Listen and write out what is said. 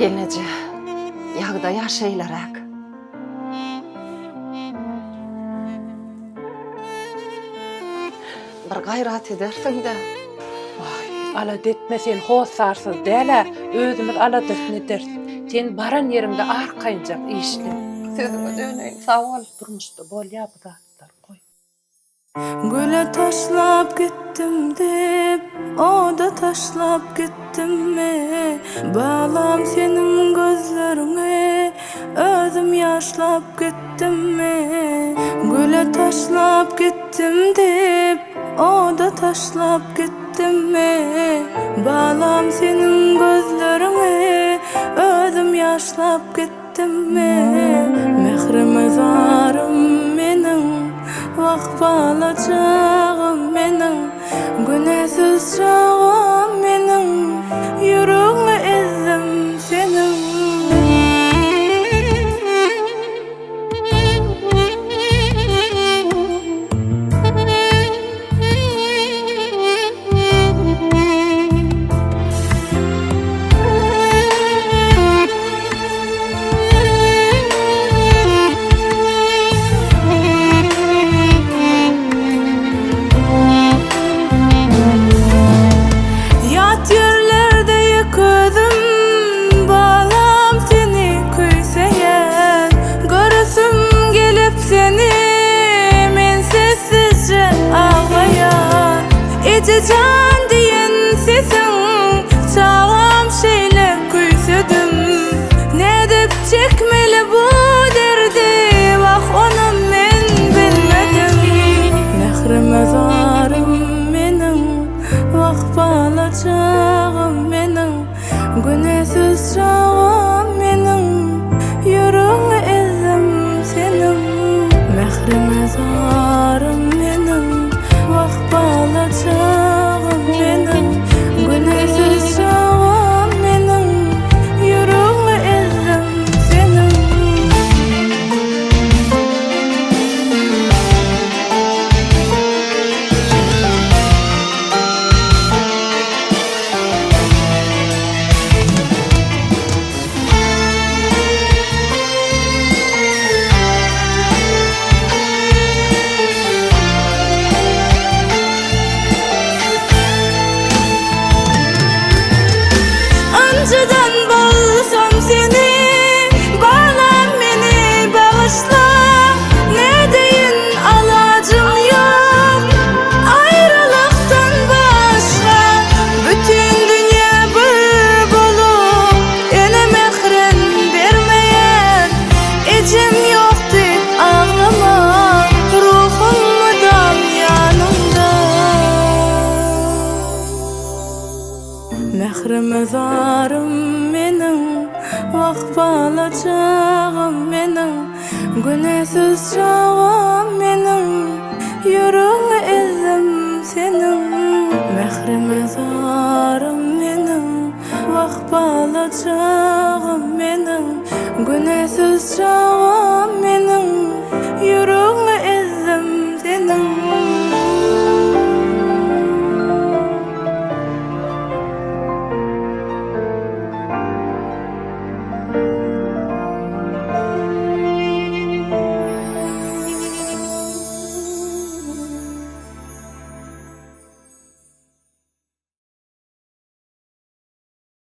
Gelneje, ýagdaý-a şeýleräk. Bir gaýrat edersiň-dä. Waý, alada etme sen hossarsyz däl-ä, özümiz aladasyny ederis. Sen baran ýeriňde arkaýynjak işle. Sözüňe döneýin, sag bol. Durmuşda bolýar bu zatlar, goý. Güle taşlap gitdim diýip, oda taşlap gitdimmi? Balam seniň gözleriňi özüm ýaşlap gitdimmi? Güle taşlap gitdim diýip, oda taşlap gitdimmi? Balam seniň gözleriňi özüm ýaşlap gitdimmi? Gitdimmi mährime zarym meniň Wah balajagym meniň Günäsiz çagam meniň Ýüregiňi ezdim seniň. Ýat ýerlerde ýek özüm, balam seni küýseýän. Göresim gelip seni, men sessizje aglaýan. Ejejan diýen sesiň çagam şeýle küýsedim. Nädip çekmeli bu derdi, wah onam men bilmedim. Mährime zarym meniň, wah balajagym meniň, Günäsiz çagam meniň, ýüregiňi ezdim seniň. Mährime zarym meniň, wah balajagym meniň, Günäsiz çagam meniň, ýüregiňi ezdim seniň. Ynjydan bolsam seni, balam meni bagyşla, Nädeýin alajym ýok, aýralykdan başga, Bütin dünýä bir bolup, ene mährin bermeýär, Ejem ýok diýip aglama, ruhum mydam ýanyňda. Mährime zarym meniň, wah balajagym meniň, Günäsiz çagam meniň, ýüregiňi ezdim seniň. Mährime zarym meniň, wah balajagym meniň, Günäsiz çagam meniň.